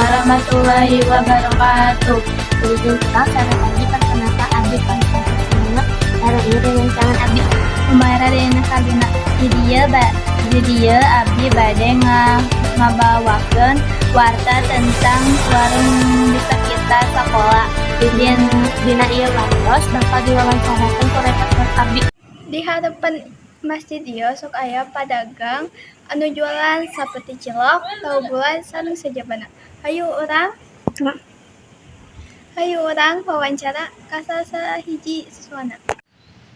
Warahmatullahi wabarakatuh. Wilujeng petang, selamat pagi, perkenalkan abdi Konstantin Sumenep. Sareng ieu rerencangan abdi. Umaira Dena Sabina. Di dieu ba di dieu abdi bade ngabawakeun warta tentang warung di sekitar sekolah. Dina ieu wartos bakal diwawancarakeun ku reporter abdi. Di hareupeun masjid ieu sok aya padagang anu jualan saperti cilok, tahu bulat, sareng sajabana. Hayu urang wawancara ka salah hiji siswana.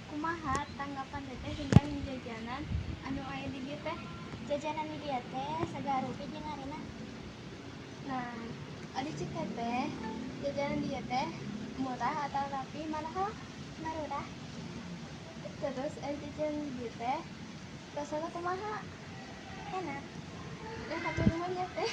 Kumaha tanggapan Teteh tentang jajanan anu aya di dieu teh? Jajanan di dieu teh sagala rupi jeung ngarenah. Nah, ari cek Teteh, jajanan di dieu teh murah atau tapi mahal? Marurah. Terus ari jajanan di dieu teh rasana kumaha? Enak. Ya, hatur nuhun ya, Teh.